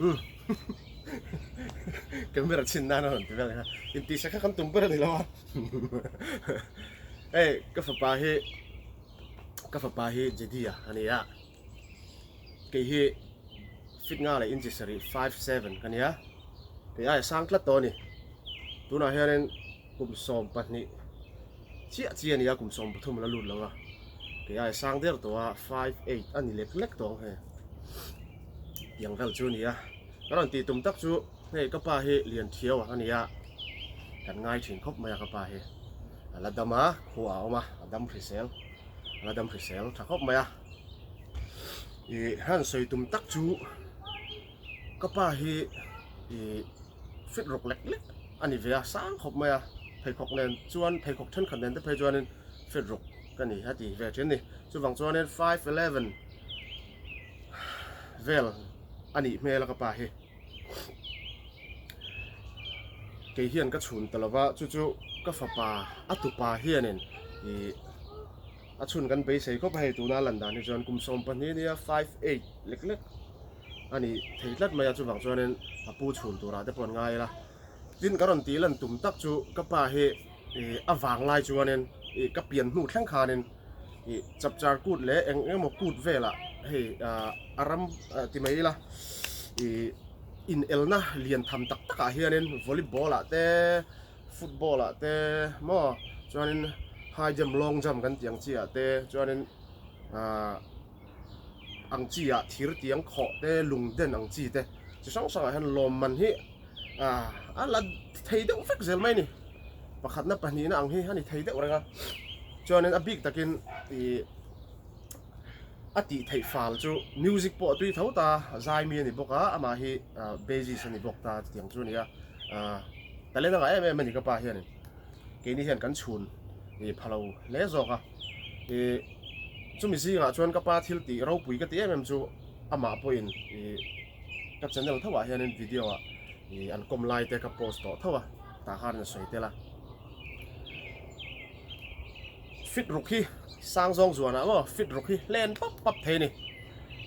Umm camera chhin nan a rawn ti vel kha intihsak kha kan tum ber a ni lo a hei ka fapa hi ka fapa hi Jedi-a a ni a kei hi fit nga leh inchi sarih 57 ka ni a kei aia sang tlat tawh a ni tunah hianin kum 12 chiah chiah a ni a kum 13 a la lut lo a kei aia sang der tawh a 58 a ni lek lek tawh ang hei tiang vel chu a ni a ka rawn tih tum tak chu hei ka pa hi lian thiau a ni a kan ngai thin khawp mai a ka pa hi a la dam a khua a awm a a dam hrisel a la dam hrisel tha khawp mai a ih han sawi tum tak chu ka pa hi ih fit rawk lek lek a ni ve a sang khawp mai a pheikhawk nen chuan pheikhawk thenkhat nen te phei chuanin fit rawk ka ni a ti ve thin a ni chuvang chuanin 5'11 vel a nih hmel a ka pa hi kei hian ka chhun ta lova chu chu ka fapa a tupa hianin ih a chhun kan beisei khawp a hei tuna a lan dan hi chuan kum 12 nia 5'8 lek lek a ni thei tlat mai a chuvang chuanin a pu chhun turah te pawh an ngai ila tin ka rawn tih lan tum tak chu ka pa hi ih a vang lai chuanin ih ka pian hnu thleng khanin ih chapchar kut leh eng eng emaw kut velah hei ah a ram ti mai ila ih inelna lian tham tak takah hianin volleyball ah te football ah te maw chuanin high jump long jump kan tih ang chi ah te chuanin ah ang chi ah thir tiang khawh te lung den ang chi te chi hrang hrangah hian lawmman hi ah a la thei deuh vek zel mai a ni pakhatna pahnihna ang hi a ni thei deuh reng a chuanin a bik takin ih a tih theih fal chu music pawh a tui tho ta zai mi a ni bawk a amah hi ah bassist a ni bawk ta chutiang chu a ni a ah talent a ngah em em a ni ka pa hianin keini hian kan chhun ih pha lo hle zawk a ih chumi zingah chuan ka pa thil tih ropui ka ti em em chu amah pawhin ih ka channel tho ah hianin video ah ih an kawm lai te ka post tawh tho a tah khan a sawi tel a fit ruk hi sang zawng zuan ah maw fit ruk hi hlen pap pap thei a ni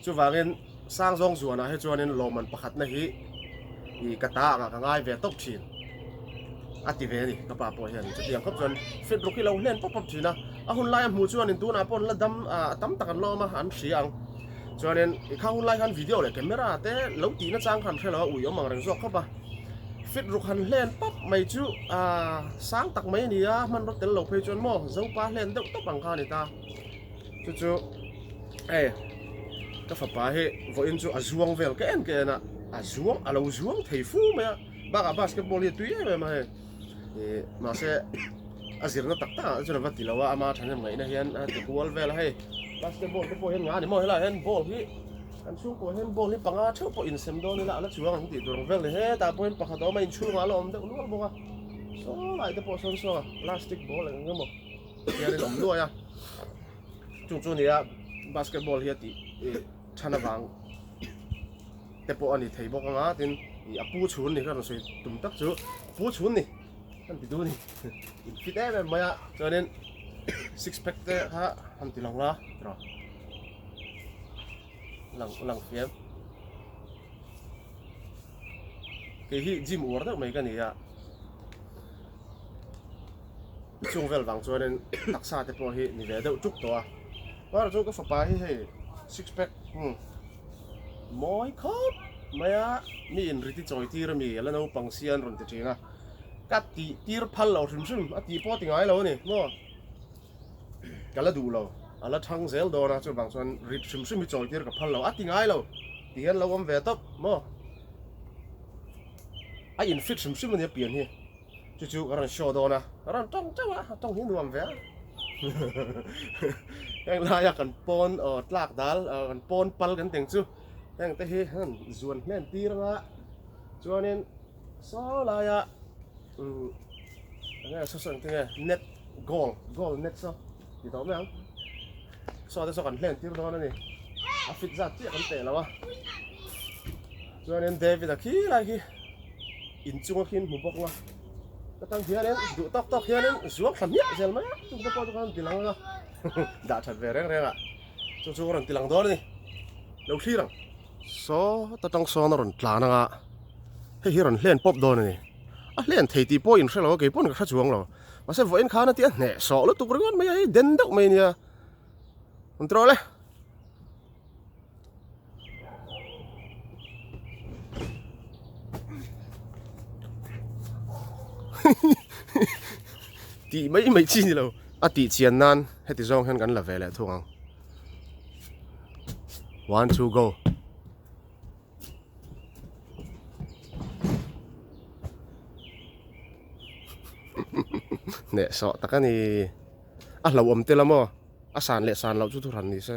chuvangin sang zawng zuan ah hi chuanin lawmman pakhat na hi ih ka ta angah ka ngai ve tawp thin a ti ve a ni ka pa pawh hian chutiang khawp chuan fit ruk hi lo hlen pap pap thin a a hun lai a hmuh chuanin tunah pawh an la dam ah tam tak an la awm a an hria ang chuanin i kha hun lai khan video leh camera te lo tih na chang kha an hre lo a ui awm ang reng zawk khawp a fit ruk han hlen pap mai chu ah sang tak mai a ni a hmanraw tel lo phei chuan maw zopa hlen deuh tawp ang kha a ni ta chu chu hei ka fapa hi vawiin chu a zuang vel ka en ka en a a zuang a lo zuang thei fu mai a bakah basketball hi a tui em em a hei ih mahse a zirna tak tak ah chuan a va ti lo a ama thahnem ngaihna hian a ti kual vel a hei basketball te pawh hian nga a ni maw helaiah hian ball hi kan chhungkaw hian ball hi panga theuh pawh insem dawn ila a la chuang ang tih tur ang vel ni hetah pawh hian pakhat a awm a inchhungah a la awm deuh nual bawk a saw lai te pawh sawn saw a plastic ball eng emaw hian in awm nuai a chung chu nia basketball hi a tih ih than avang te pawh a ni thei bawk anga tin ih a pu chhun ni kha rawn sawi tum tak chu pu chhun ni kan ti duh a ni in fit em em mai a chuanin six pack te kha han ti lang la tiraw lang lang fiam kei hi gym uar deuh mai ka ni a chung vel vang chuanin taksa te pawh hi ni ve deuh tuk tawh a var chu ka fapa hi hei six pack hmm mawi khawp mai a mi in riti chawi tir ami a la naupang sia an rawn ti thin a ka tih tir phal lo hrim hrim a tih pawh a ti ngai lo a ni maw ka la duh lo a la thang zel dawn a chuvang chuan rit hrim hrim hi chawi tir ka phal lo a ti ngai lo ti hian lo awm ve tawp maw a in fit hrim hrim a nia pian hi. Chu chu ka rawn show dawn a, ka rawn tawng teuh a, a tawng hi nuam ve a. Heng laia kan pawn aw tlak dal kan pawn pal kan teng chu heng te hi han zuan hlen tir anga chuanin saw laia umm enge saw saw engtin nge net goal goal net saw ti tawh mai ang saw te saw kan hlen tir dawn a ni a fit zat chiah kan teh lo a chuanin David a khi lai khi. Inchunga khi an hmu bawk nga ka tang hianin duh tawk tawk hianin zuang thla hmiah zel mai a chung te pawh chu khan ti lang anga dah that ve reng reng a chu chu ka rawn ti lang dawn a ni lo thlir ang. Saw ta tang sawn a rawn tlan anga hei hi a rawn hlen pawp dawn a ni. A hlen thei tih pawh inhre lo a, kei pawn ka hre chuang lo. Mahse vawiin khan a ti a hneh sawh lutuk ringawt mai a, hei den deuh mai a nia. Rawn ti rawh le. Tih mai mai chi ni lo. A tih chian nan heti zawng hian kan la ve leh thung ang. One two go. Hneh sawh tak a ni. A hlauhawm tel a maw? A san leh san loh chu thu hran ni se.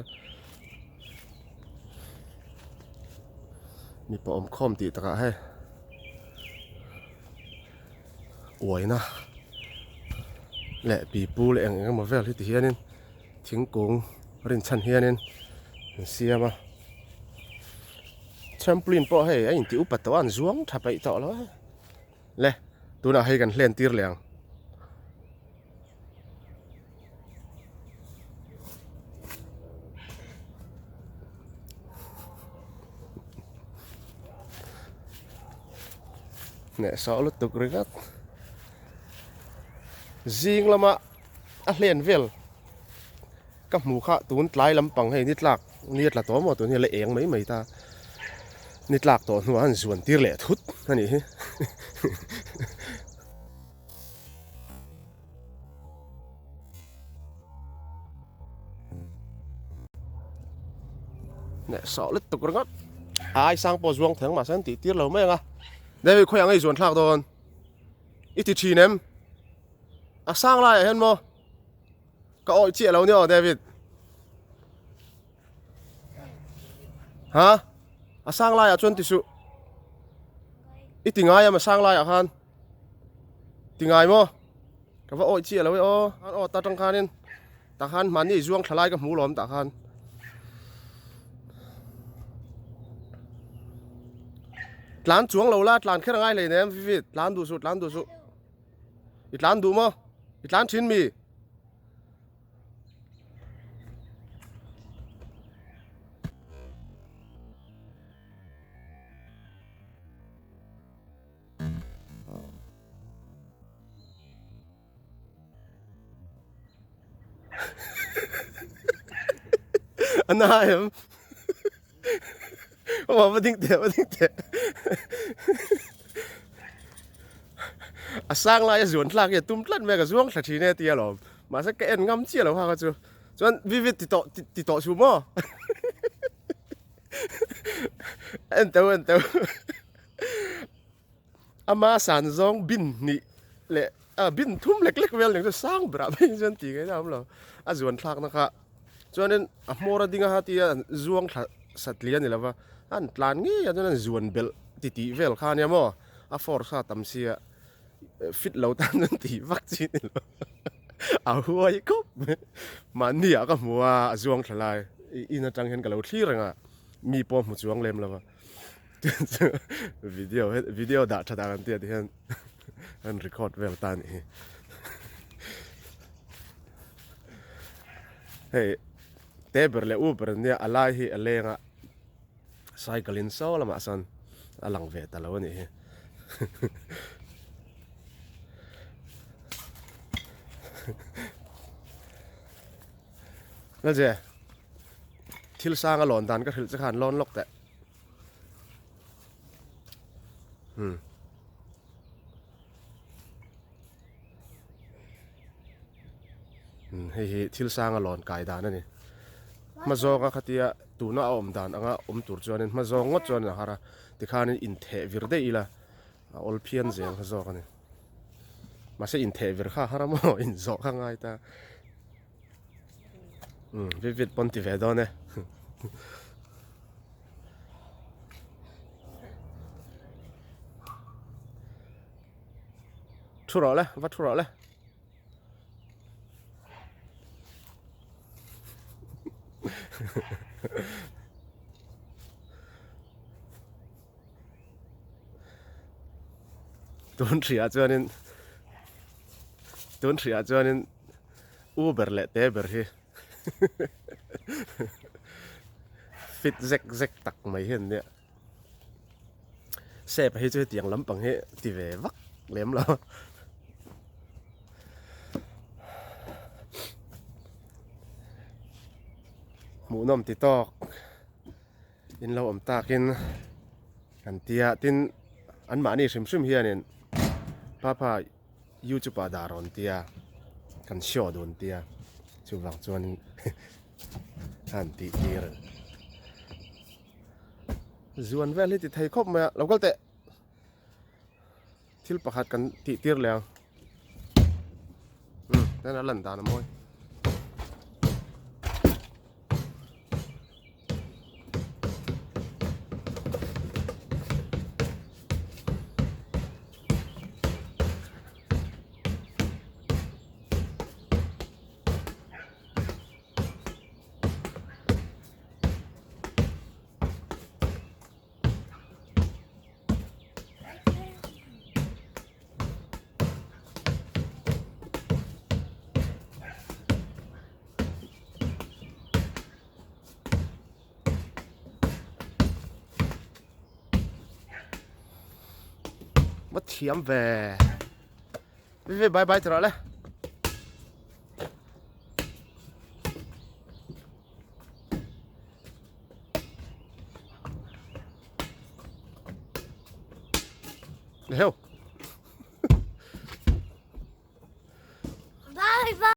Mipa awm khawm tih takah hei uaina leh pipu leh eng eng emaw vel hi ti hianin thingkung rinchhan hianin an siam a. Trampoline pawh hei a intih upat tawh a an zuang tha peih tawh lo a. Le tunah hei kan hlen tir leh ang. Hneh sawh lutuk ringawt. Zing lama a hlen vel ka hmu kha tun tlai lampang hei ni tlak ni a tla tawh maw tun hi a la eng mai mai ta. Ni tlak tawh hnuah an zuan tir leh thut a nih hi. Neh sawh lutuk ringawt. A ai sang pawh zuang theng mahse an tih tir lo mai ang a. David khawiah ngei zuan thlak dawn? I ti thin em? A sang laiah hian maw? Ka awih chiah lo nia aw David. Ha? A sang laiah chuan ti suh. I ti ngai em a sang laiah khan? Ti ngai maw? Ka va awih chiah lo e aw. Khan aw ta tang khanin tah khan mahni zuang thla lai ka hmu lawm tah khan. Tlan chuang lo la tlan kher a ngai hlei nem Vivi tlan duh suh tlan duh suh. I tlan duh maw? I tlan thin mi? A na em? Aw va ding teh va ding teh. A sang lai a zuan thlak hi a tum tlat mai a ka zuang thla thin e tia lawm. Mahse ka en ngam chiah lo kha kha chu. Chuan Vivid ti tawh ti tawh chu maw? En teuh en teuh. Ama san zawng bin hnih leh ah bin thum lek lek vel ning chu sang berah mai chuan tih ngaihna a awm lo. A zuan thlakna kha chuanin a hmawr a ding a tia zuang thla satli a ni lo va, an tlan ngei a chuan an zuan belh ti tih vel kha ania maw a force kha a tam sia fit lo tan chuan tih vak chi a ni lo a huai khawp mai. Mahni ah ka hmu a a zuang thla lai in atang hian ka lo thlir reng a mi pawh hmu chuang lem lo va. Video video dah tha dan an tia ti hian an record vel ta anih hi. Hei te ber leh u ber ania a lai hi a leng a cycle in saw lamah sawn a lang ve ta lo anih hi. Lalje thil sang a lawn dan ka hrilh che khan lawn lawk teh. Hmm. Hmm, hei hi thil sang a lawn kai dan a ni. Hma zawnga khatia tuna a awm dan anga awm tur chuanin hma zawng ngawt chuan a har a, tikhanin intheh vir daih ila a awl phian zel kha zawk a ni. Mahse intheh vir kha a har a maw inzawh kha ngai ta. Umm vit vit pawn ti ve dawn e. Thu rawh le, va thu rawh le. Tun hriah chuanin tun hriah chuanin U ber leh te ber hi. Fit zek zek tak mai hi an nia. Sep hi chu hetiang lampang hi ti ve vak lem lo. Hmuhnawm ti tawk in lo awm takin kan tia tin anmahni hrim hrim hianin papa youtube ah dah rawn tia kan show dun tia chuvang chuanin a han tih tir a ni. Zuan vel hi ti thei khawp mai a, lo kal teh. Thil pakhat kan tih tir leh ang. Um, tena lan dan a mawi. Va thiam ve. Ve bye bye tawh le. Heo.